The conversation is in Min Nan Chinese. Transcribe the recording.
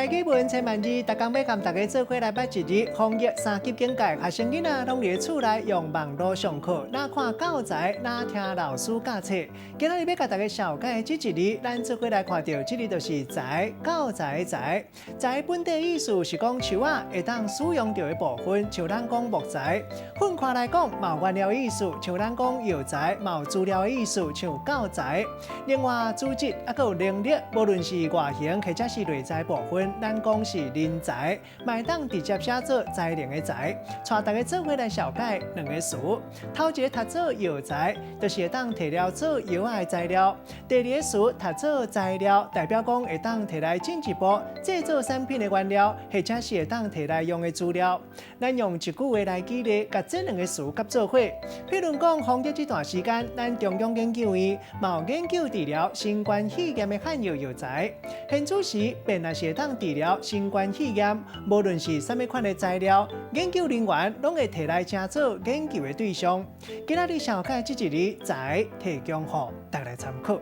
台語文千萬字，逐工欲佮大家做伙來捌一字。防疫三級警戒，學生囡仔攏佇厝內用網路上課，哪看教材，哪聽老師教冊。今仔日欲共大家紹介這一字，咱做伙來看著，這字就是材，教材的材。材本底意思是講樹仔會當使用著的部分，像咱講木材。分開來講，嘛有原料的意思，像咱講藥材，嘛有資料的意思，像教材。另外，資質猶閣有能力，無論是外形或者是內在部分，咱講是人才，嘛會當直接寫做才能的才。帶大家做伙來紹介兩个詞。頭一个讀做藥材，就是會當提了做藥仔的材料；第二个詞讀做材料，代表講會當提來進一步製作產品的原料，或者是會當提來用的資料。咱用一句話來舉例，共這兩个詞結做伙。譬如講，防疫這段時間，咱中央研究院嘛有研究治療新冠肺炎的漢藥藥材。現此時，便若是會當治療新冠肺炎，無論是啥物款的材料，研究人員攏會提來成做研究的對象。今仔日紹介這一字材，提供予大家來參考。